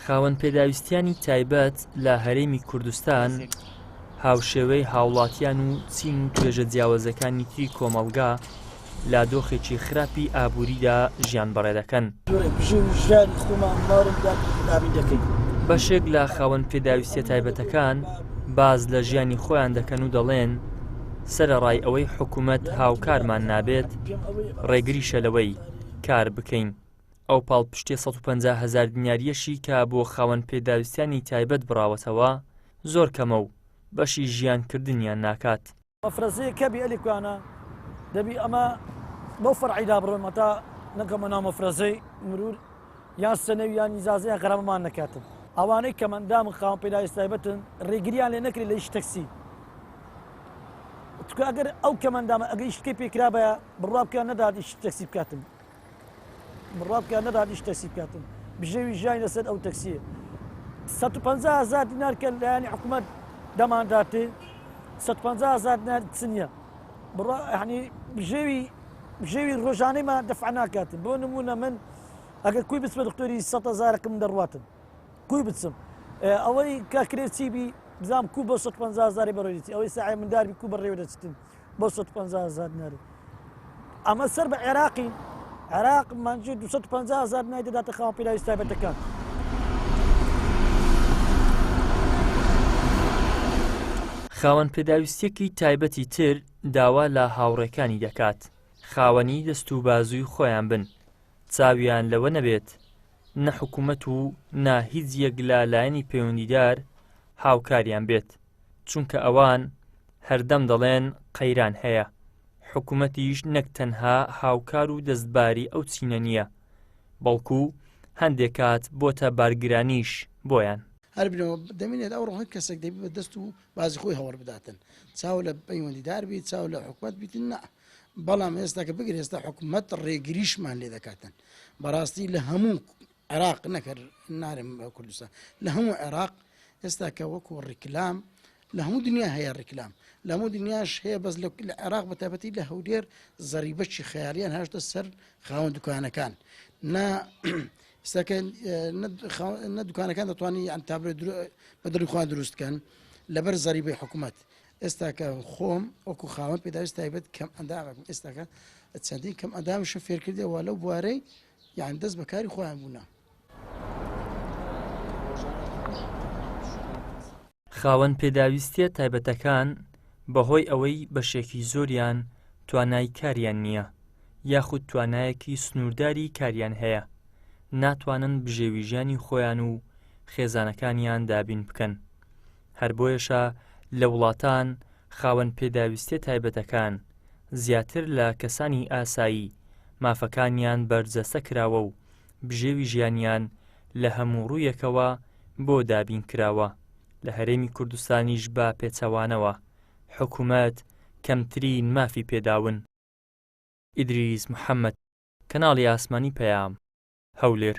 خاوەن پێداویستیانی تایبەت لە هەرێمی کوردستان هاوشێوەی هاوڵاتیان و چین و توێژە جیاوازەکانی تری کۆمەڵگا لە دۆخێکی خراپی ئابووریدا ژیان بەڕێدەکەن. بەشێک لە خاوەن پێداویستیە تایبەتەکان باس لە ژیانی خۆیان دەکەن و دەڵێن، سەرەڕای ئەوەی حکومەت هاوکارمان نابێت، ڕێگریشە لەوەی کار بکەین. ئەو پاڵپشتیە 150 هەزار دیناریەشی کە بۆ خاوەن پێداویستیانی تایبەت بڕاوەتەوە زۆر کەمە و بەشی ژیانکردنیان ناکات. مەفرەزەیەک کەبی ئەلی کوانە دەبی ئەمە بەو فەرعیدا بڕۆن هەتا نەکەمە ناو مەفرەزەی مرور یان سەنەوی یان ئیجازە یان غەرامەمان نەکاتن ئەوانەی کەمەندامن خاوەن پێداویست تایبەتن ڕێگریان لێ نەکرێت لە ئیش تەکسی چونکە ئەگەر ئەو کەمەندامە ئەگەر ئیشکەی پێکرابایە بڕوا بکە نەدات ئیش تەکسی بکاتن بڕوا بکە نەدات ئیش تەکسی بکاتن بژێوی ژیانی لەسەر ئەو تەکسیە 150 هزار دینار کە لایەنی حکوومەت دەمانداتێ 150 هزار دینار چ نییە بڕوا یعنی بژێوی بژێوی ڕۆژانەیمان دەفع ناکاتن بۆ نمونە من ئەگەر کوی بچمە دکتۆری 100 هزارەکەم دەڕواتن کوی بچم ئەوەی کە کرێچی بی بزانم کو بۆ 150 هزاری بەڕێوە ئەوەی ساعی مندار بی کو بەڕێوە دەچتن بۆ 150 هزار دیناری ئەمە سەر بە عێراقی عێراق مانجی 250 هزار دیناری دەداتە خاوەن پێداویست تایبەتەکان. خاوەن پێداویستیەکی تایبەتی تر داوا لە هاوڕێکانی دەکات خاوەنی دەست و بازووی خۆیان بن چاویان لەوە نەبێت نە حکومەت و نە هیچ یەک لە لایەنی پەیوەندیدار هاوکاریان بێت، چونکە ئەوان هەردەم دەڵێن قەیران هەیە، حکومەتیش نەک تەنها هاوکار و دەستباری ئەو چینە نییە، بەڵکو هەندێ کات بۆتە بارگرانیش بۆیان. هەر بنەوە دەمینێت ئەوڕۆ هەر کەسێک دەبی بە دەست و بازی خۆی هەوڵ بداتن چاو لە پەیوەندیدار بیت چاو لە حکومەت بیتن نا بەڵام ئێستا کە بگرێ ئێستا حکومەت ڕێگریشمان لێ دەکاتن بەڕاستی لە هەموو عێراق نەکەر نارم کوردستان لە هەموو عێراق ئێستا کە وەکو ڕیکلام لە هەموو دنیا هەیە ڕیکلام لە هەموو دنیاش هەیە بەس لە عێراق بە تایبەتی لە هەولێر زەریبەکی خەیاڵیان هاشتە سەر خاوەن دوکانەکان نا ئێستاکە نە دوکانەکان دەتوانانی یان تابلۆ بە دڵی خۆیان دروست بکەن لەبەر زەریبەی حکوومەت ئێستاکە خۆم وەکو خاوەن پێداویست تایبەت کەم ئەندامێکم ئێستاکە چەندین کەم ئەندامشم فێرکردەوە لەو بوارەی یان دەست بەکاری خۆیان بوونە. خاوەن پێداویستییە تایبەتەکان بەهۆی ئەوەی بەشێکی زۆریان توانای کاریان نییە یاخود توانایەکی سنوورداری کاریان هەیە ناتوانن بژێوی ژیانی خۆیان و خێزانەکانیان دابین بکەن هەر بۆیەشە لە وڵاتان خاوەن پێداویستیە تایبەتەکان زیاتر لە کەسانی ئاسایی مافەکانیان بەرجەستە کراوە و بژێوی ژیانیان لە هەموو ڕوویەکەوە بۆ دابین کراوە، لە هەرێمی کوردستانیش بە پێچەوانەوە حکومەت کەمترین مافی پێداون. ئیدریس محەمەد، کەناڵی ئاسمانی پەیام، هەولێر.